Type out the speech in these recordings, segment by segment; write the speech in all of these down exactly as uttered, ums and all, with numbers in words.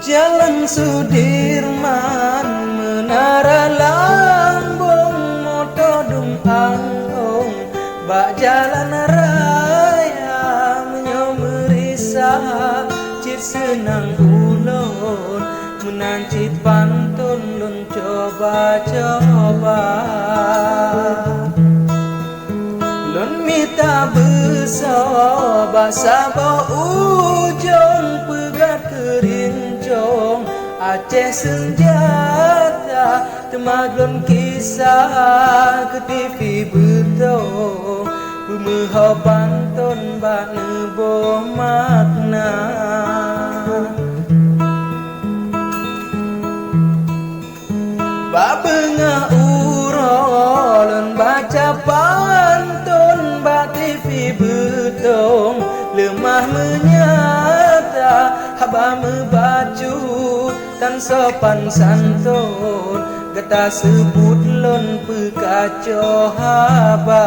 Jalan Sudirman, Menara Lambong, moto dum ang-ong bak jalan raya. Meunyoe meurisa cit seunang ulôn, meunan cit panton lôn coba-coba. Lôn mita beusoe bak saboh ujong, peugah keu rincong Aceh Seunjata, teuma lôn kisah keu T V Beutong, peumeuho panton bak neuboh makna. Bak beungoh uroe lôn baca panton bak T V Beutong, leumah meunyata haba meubacut tan sopan santôn, gata seubut lôn peukaco haba.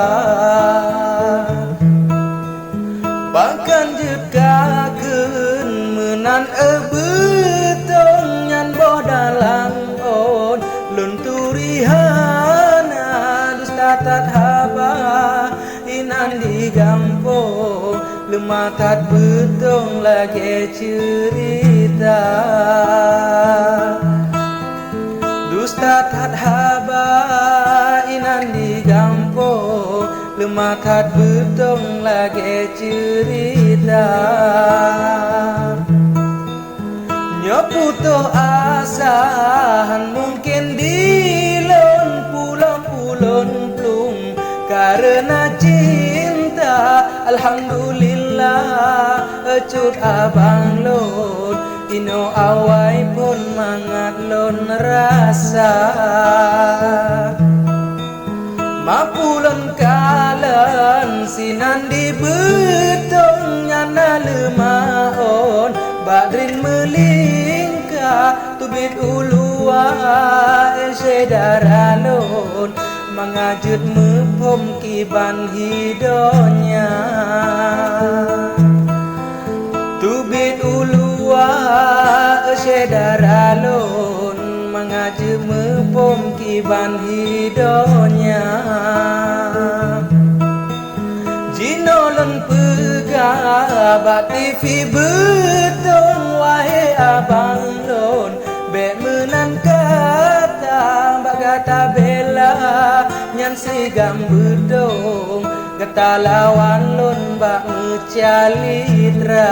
Pakon jeuet ka kheun meunan, eh, Beutong, nyan boh dalang ôn lôn turi hana, dusta that haba inan di gampông, leumah that Beutong lagèe ceurita. Dusta that haba inan di gampông, leumah that Beutong lagèe ceurita. Nyoe putôh asa han mungken dilôn pulon-pulon plueng kareuna cinta. Alhamdulillah, cut abang lôn, inoe awai phôn mangat lôn rasa. Mapulon kalon sinan di Beutong nyan na leumah ôn, bak drin meulingka teubiet u luwa, eh, syedara lôn, mangat jeuet muphom kiban hi donya. Teubiet u luwa, eh, syedara lôn, mangat jeuet muphom kiban hi donya. Jinoe lôn peugah bak T V Beutong, wahé abang lôn, bèk meunan kata bak gata bela nyan sigam Beutong, gata lawan lôn bak meucalitra.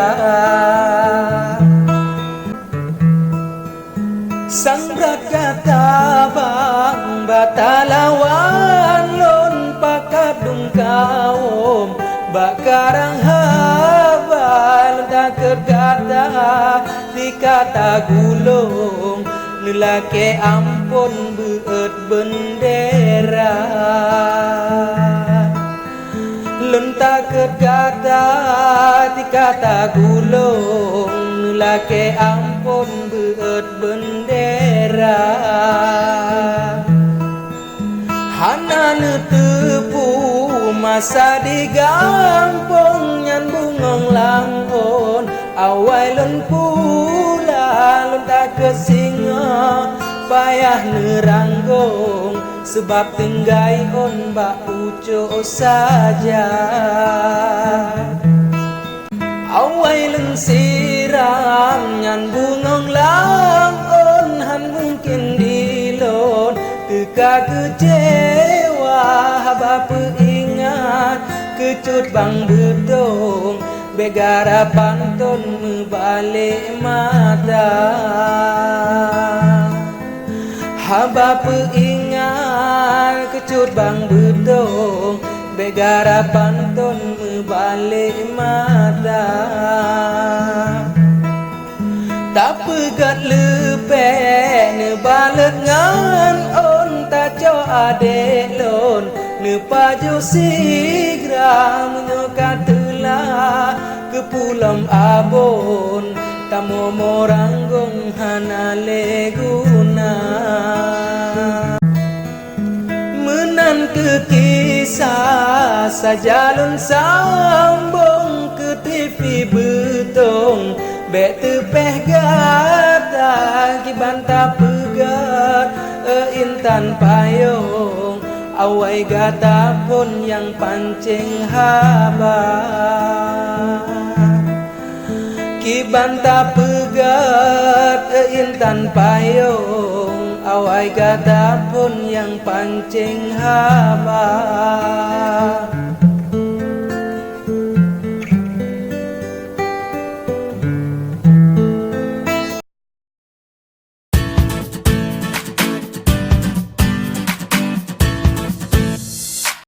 Sang brat gata bang, bak talawan lôn pakat dum kawôm, bak karang haba lôn takheun gata tika tagulông, neulakèe amphon beuet beundera. Lôn takheun gata tika tagulông, neulakèe amphon beuet beundera. Hana neuteupeue masa di gampông nyan bungöng lam ôn, awai lôn pula lôn takheun singoh payah neuranggông, sabab tinggai ôn bak ucok saja. Awai lôn siram nyan bungöng lam ôn, han mungken dilôn teuka keucewa haba peuingat keu cut bang Beutong, bèk gara panton meubalek mata. Haba peuingat keu cut bang Beutong, bèk gara panton meubalek mata. Tapeugöt leupèe neubalot ngon Adék lôn neupajoh sigra, meunyoe ka teulah keu pulom abon, tamoe-moe ranggong hana lé guna. Meunan keuh kisah saja lôn sambong keu T V Beutong, bék teupéh gata kiban tapeugét, eh, intan payong, awai gata phon nyang pancéng haba. Kiban tapeugét, eh, intan payong, awai gata phon nyang pancéng haba.